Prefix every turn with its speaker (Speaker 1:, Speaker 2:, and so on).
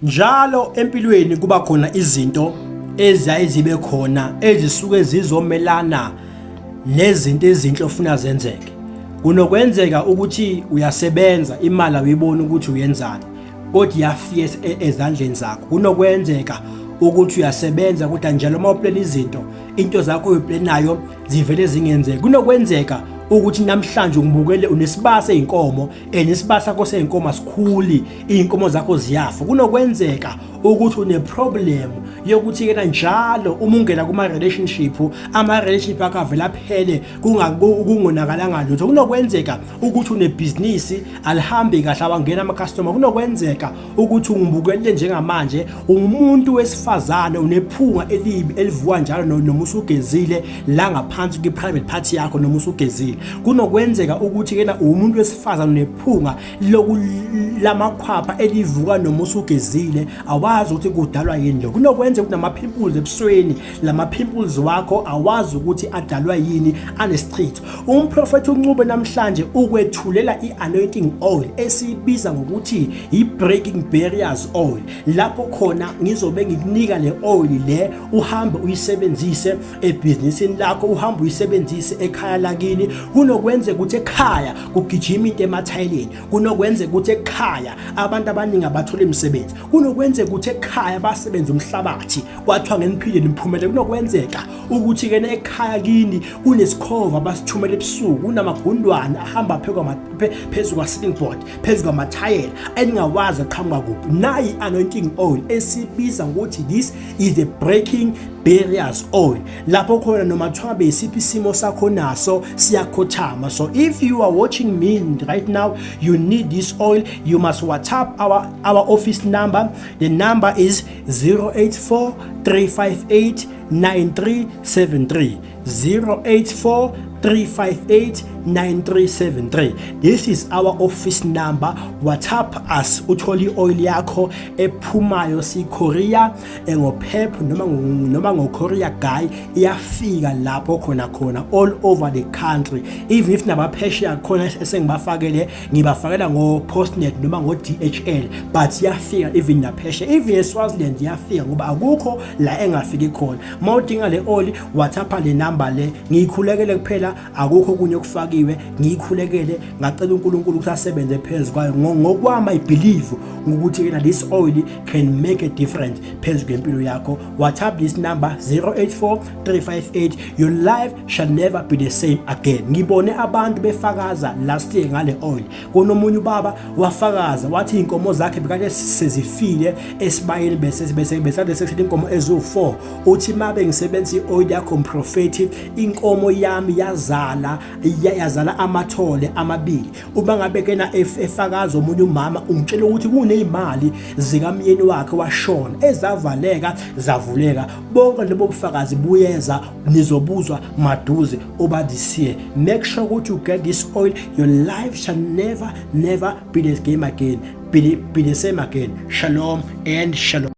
Speaker 1: Njalo empilweni kuba khona izinto eziyaye zibe khona ezisuke zizomelana nezinto ezinhle ofuna zenzeke. Kunokwenzeka ukuthi uyasebenza, imali awuyiboni ukuthi uyenzani, kodwa iyafika ezandleni zakho. Kunokwenzeka ukuthi uyasebenza, kodwa njalo uma uplana izinto, into zakho oyiplanayo zivele zingenzeki. Kunokwenzeka ukuthi namhlanje ungibukele unesibasa eyinkomo and isibasa sakho seyinkomo asikhuli, iy'nkomo zakho ziyafa. Kunokwenzeka ukuthi une-problem yokuthi kena njalo uma ungena kuma-relationship, ama-relationship akho avele aphele kungonakalanga lutho. Kunokwenzeka ukuthi unebhizinisi alihambi kahle, awangena ama-customer. Kunokwenzeka ukuthi ungibukelile njengamanje ungumuntu wesifazane, unephunga elibi elivuka njalo noma usugezile la ngaphansi kwi-private party yakho noma usugezile. Kunokwenzeka ukuthi kena uwumuntu wesifazane, unephunga lamakhwapha elivuka noma usugezile, awazi ukuthi kudalwa yini lokho. Kunokwenzeka ukuthi nama-pimples ebusweni, lama-pimples wakho awazi ukuthi adalwa yini, anesichitho. Umprofethi uNcube namhlanje ukwethulela i-anointing oil esiyibiza ngokuthi i-breaking barriers oil, lapho khona ngizobe ngikunika le oil le, uhambe uyisebenzise ebhizinisini lakho, uhambe uyisebenzise ekhaya lakini. Kunokwenzeka ukuthi ekhaya kugijima into emathayeleni. Kunokwenzeka ukuthi ekhaya abantu abaningi abathola imisebenzi. Kunokwenzeka ukuthi ekhaya basebenza umhlabathi, kwathiwa ngeniphile niphumele. Kunokwenzeka ukuthi ke ekhaya kini kunesikhova basithumela ebusuku, kunamagundwane ahamba phezu kwa-ceiling board, phezu kwamathayela eningawazi aqhamuka kuphi. Nayi anointing oil esibiza ngokuthi this is the breaking barriers oil, lapho khona noma kuthiwa besiphi isimo sakho naso siyakhothama. So if you are watching me right now, you need this oil, you must WhatsApp our office number. The number is 084 358 9373, 084 358 9373. This is our office number. WhatsApp us, uthole i-oil yakho ephumayo si-courier ngoPep noma ngo-Courier Guy. Iyafika lapho khona khona all over the country, even if nabaphesheya khona esengibafakele, ngibafakela ngo-Postnet noma ngo-DHL, but iyafika even naphesheya, even eSwaziland iyafika, ngoba akukho la engafiki khona. Uma udinga le oil, WhatsApp le number le. Ngiyikhulekele kuphela, akukho okunye okufakiwe. Ngiyikhulekele, ngacela uNkulunkulu ukuthi asebenze phezu kwayo. Ngokwami I believe ukuthi kena this oil can make a difference phezu kwempilo yakho. WhatsApp this number, 084 358. Your life shall never be the same again. Ngibone abantu befakaza last year ngale oil. Kunomunye ubaba wafakaza, wathi iy'nkomo zakhe bekade sezifile esibayeni, bese besade sekushela inkomo eziwu-4. Uthi, "Mabe ngisebenzisa i-oil yakho, mprofethi, inkomo yami yazala, yazala amathole amabili." Uma ngabe kena efakaza omunye umama, ungitshela ukuthi kuney'mali zikamyeni wakhe washona ezavaleka zavuleka. Bonke lobo bufakazi buyeza, nizobuzwa maduze over this year. Make sure ukuthi you get this oil. Your life shall never, never be the game again, be the same again. Shalom and shalom.